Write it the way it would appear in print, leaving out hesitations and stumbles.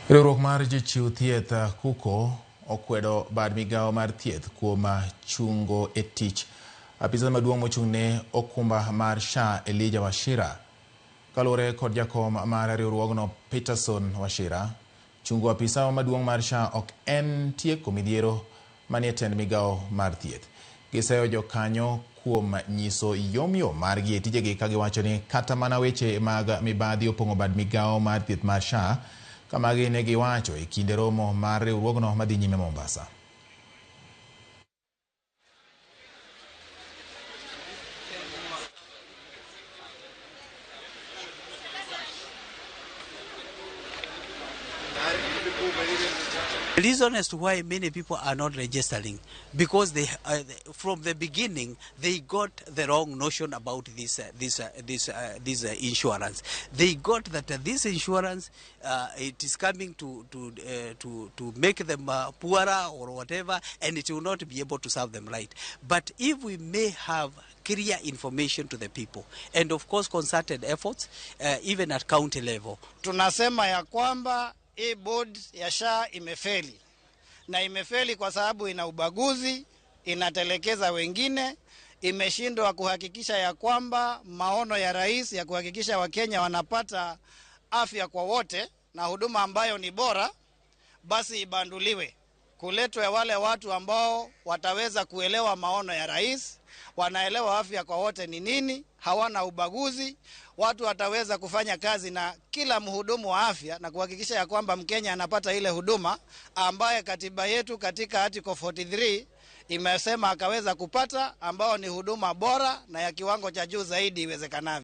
Riwruok mar jochiw thieth KUCO okwedo bad migawo mar thieth kuom chungo e tich apisa maduong' mochung' ne okumba mar SHA Elijah Wachira. Kaluwore kod jakom mar riwruogno Peterson Wachira, chungo apisa maduong' mar SHA ok en tieko midhiero manie tend migawo mar thieth. Giseyo jokanyo kuom nyiso yomyom margi e tijegi ka giwacho ni kata mana weche mag mibadhi opong'o bad migawo mar thieth mar SHA kamagi ne giwacho e kinde romo mar riwruogno madhi nyime Mombasa. The reason as to why many people are not registering, because they, from the beginning, they got the wrong notion about this insurance. They got that this insurance, it is coming to make them poorer or whatever, and it will not be able to serve them right. But if we may have clear information to the people, and of course concerted efforts, even at county level. Tunasema ya kwamba hii board ya SHA imefeli, na imefeli kwa sababu ina ubaguzi, inatelekeza wengine, imeshindwa kuhakikisha ya kwamba maono ya rais ya kuhakikisha Wakenya wanapata afya kwa wote na huduma ambayo ni bora, basi ibanduliwe, kuletwe wale watu ambao wataweza kuelewa maono ya rais, wanaelewa afya kwa wote ni nini, hawana ubaguzi, watu wataweza kufanya kazi na kila mhudumu wa afya na kuhakikisha ya kwamba Mkenya anapata ile huduma ambaye katiba yetu katika article 43 imesema akaweza kupata, ambao ni huduma bora na ya kiwango cha juu zaidi iwezekanavyo.